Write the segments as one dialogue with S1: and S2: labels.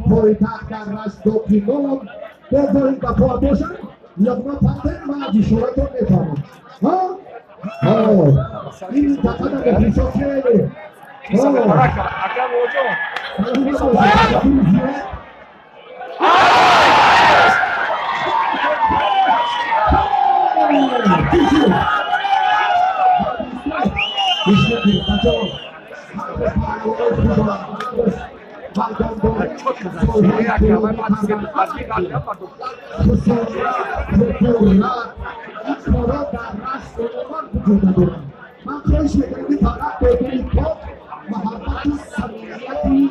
S1: пойтахт дар Рашт дохилон бозор ин гапҳо бошанд, ягона пантен ман аз ишоратон мефаҳмам. Ин минтақа дар мухлисо хеле من خواهش میکنم که فقط با دل پاک، محبت، صمیمیتی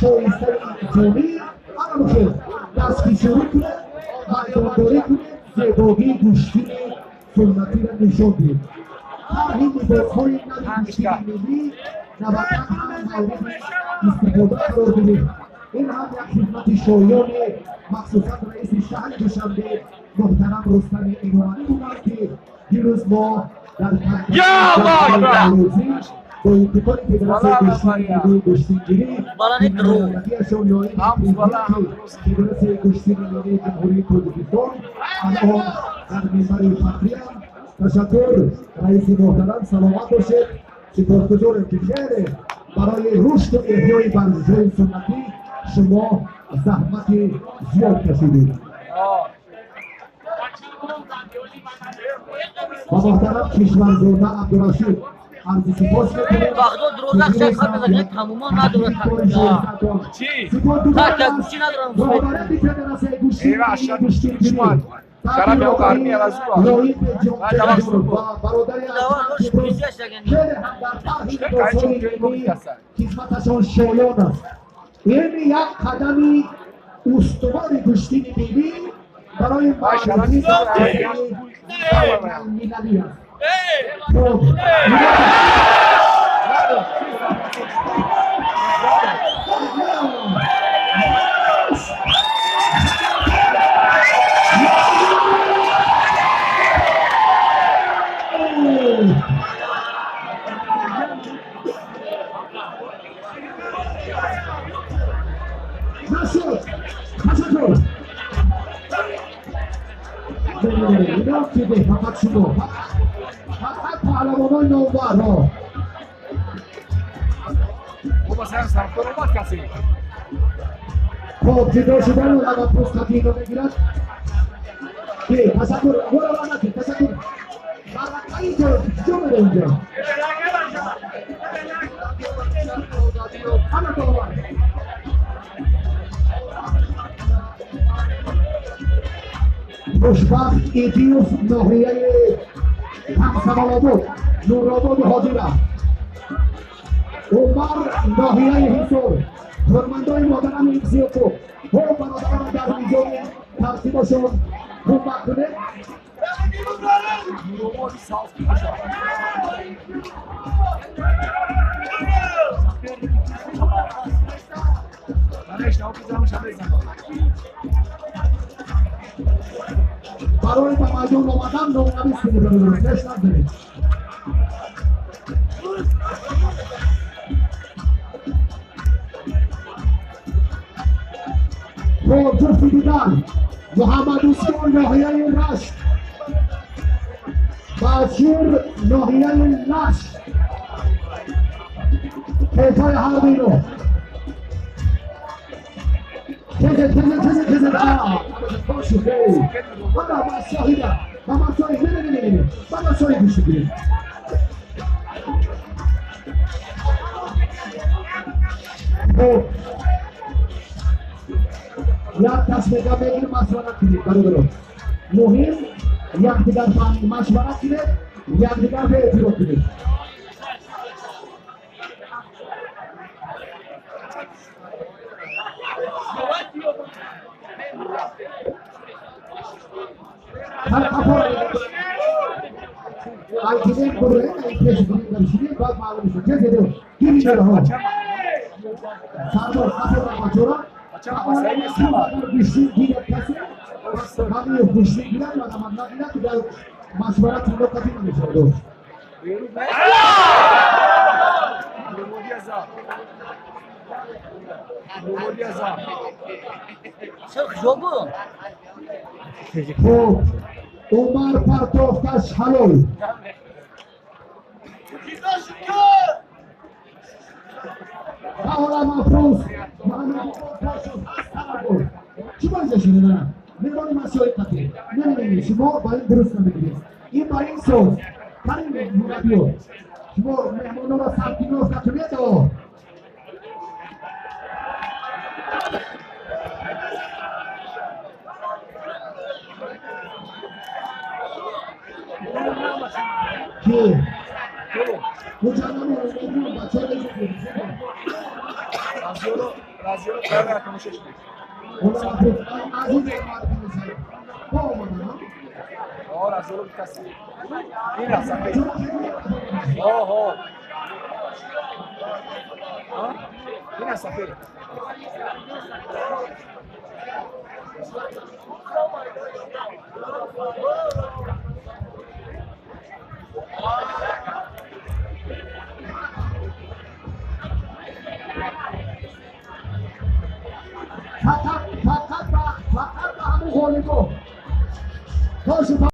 S1: شایسته انسانی انا بخیر دستفشاری کنه، مردمداری کنه، زیبایی گوشتین سنتی را نشان دید. طرح لباسهای نو گوشتین ملی 90 هم مورد استفاده قرار گرفت. این هم یک خدمت شایان مخصوصا رئیس شهر دوشنبه محترم رستم امامعلی بودند که دیروز ما در با انتقال فدراسیون ملی گوشتینگیری فدراسیون گوشتین ملی جمهوری تاجیکستان الان در منبر فخری هم. تشکر رئیس محترم، سلامت باشید. سپاسگزارم که خیلی برای رشد و احیای ورزش‌های سنتی شما زحمت زیاد کشیدید. و محترم کشورزاده عبدالرشید عرض سپاس می‌کنیم. خدمتشان شایان است. این یک قدمی استوار گوشتین ملی برای معرفی بین‌المللی است. فقط شما فقط پهلوانان نامورها. خب جدا شدن و اگر پستکی رو بگیرد تشکر برو نکن. تشکر برقعی تو جو بده اینجا همه داور. خوشبخت ایدیوف ناحیه همسرآباد نورآباد حاضر است. عمر ناحیه حصار کارمندای مادرم ایکسیوکو ها برادران در میزان ترتیبشان کمک کنه. برای به میدان آمدن نامنویس کنید برادران، دست نزنید. خب جفت دیگر محمد عثمان ناحیه رشت، بشیر ناحیه لشت، پیتای هر دو اینو تزه تزه تزه تزه باشه خیلی بابا مساحیده بابا مساحی نه نه نه نه بابا مساحی گوشی گیرید. خب یک کس میگه بگیر مشورت کنید برادران، مهم یکدیگر مشورت کنید، یکدیگر به اعتراف کنید.
S2: Чӣ
S1: Хуб, Умар партофташ ҳалол. Баҳора Мафрӯз чӣ боиса шуда? На, меҳмони масои қатӣ. Не, не, не, шумо ба ин дуруст намегиред. Ин ба ин соз карим мураббиё, шумо меҳмононро сабтиноз накунед. О, ки бачаҳо.
S3: Разиёро правильно тамошо шудед.
S1: Азиз бо омадан.
S3: О, Разиёро каси. Ин аст сафед. О, ҳо. Ин аст сафед.
S1: Фақат ба ҳамун ғолибо.